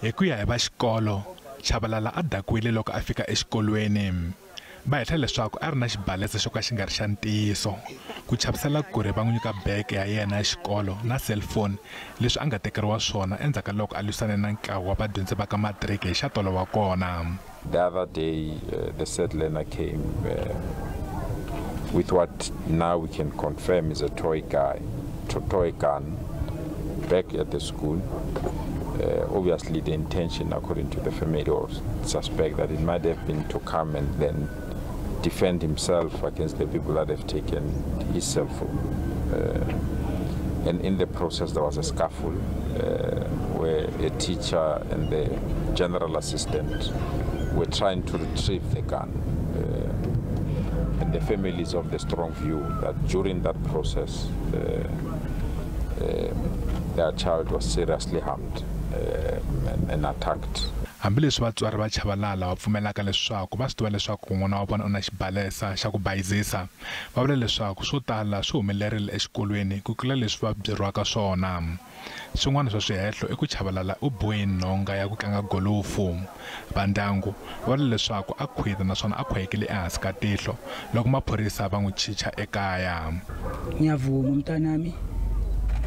Hi ku ya hi va xikolo, Chabalala a dakwile loko a fika exikolweni. Va hehla leswaku a ri na xibalesa xo ka xi nga ri xa ntiyiso, ku chavisela ku ri va n'wi nyika beke ya yena ya xikolo na selfoni leswi a nga tekeriwa swona endzhaku ka loko a lwisane na ntlawa wa vadyondzi va ka matiriki hi xa tolo wa kona. The other day, the said learner came with what now we can confirm is a toy guy, toy gun, back at the school. Obviously, the intention, according to the family, or suspect that it might have been to come and then defend himself against the people that have taken his cell phone. And in the process, there was a scuffle where a teacher and the general assistant were trying to retrieve the gun. And the family is of the strong view that during that process, their child was seriously harmed and attacked. Hambileswi vatswari va Chabalala va pfumelaka leswaku va swi tiva leswaku n'wana wa vona u na xibalesa xa ku bayizisa, va vula leswaku swo tala swi humelerile exikolweni ku tlula leswi va byeriwaka swona. Swin'wana swa swihehlo i ku Chabalala u bohe nhonga ya ku tlanga golufu. Vandyangu va vula leswaku a khwita naswona a khwayekile ehansi ka tihlo loko maphorisa va n'wi chicha ekaya. Ngiyavuma umntanami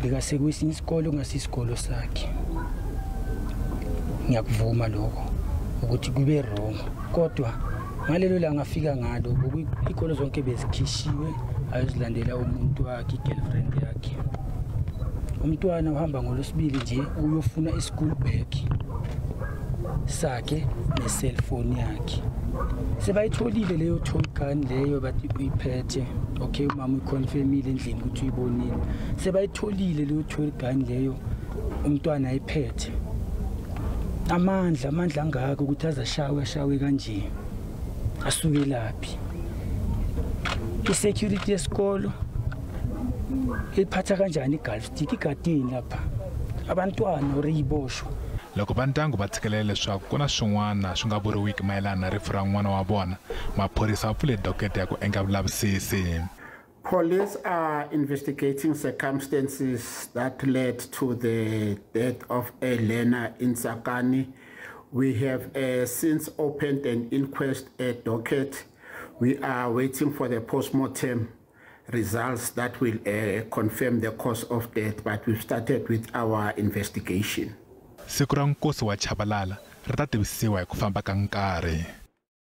bekasekwesinye isikolo kungasisikolo sakhe. Ngiyakuvuma lokho ukuthi kube wrong, kodwa ngalelo langa afika ngalo ikolo zonke bezikhishiwe ayozilandela umuntu wakhe, i-girlfriend yakhe. Umntwana uhamba ngolwesibili nje uyofuna i-school bag sakhe ne-cellphone yakhe. Sebayitholile leyo toy gun leyo bathi uyiphethe. Okay, umama uyiconfirmile endlini ukuthi uyibonile. Sebayitholile leyo toy gun leyo umntwana ayiphethe. Amandla angaka ukuthi azashawe ashawe kanje asuke laphi? I-security yesikolo iphatha kanjani i-golf stick igadini lapha abantwana or iboshwa? Loko vandyangu va tshikelela leswaku ku na swin'wana swi nga vuriwiki mayelana na rifu ra n'wana wa vona, maphorisa va pfule dokete ya ku endla vulavisisi. Police are investigating circumstances that led to the death of a learner in Tsakane. We have since opened an inquest docket. We are waiting for the post-mortem results that will confirm the cause of death, but we've started with our investigation. Siku ra nkosi wa Chabalala ri ta tivisiwa hi ku famba ka nkarhi.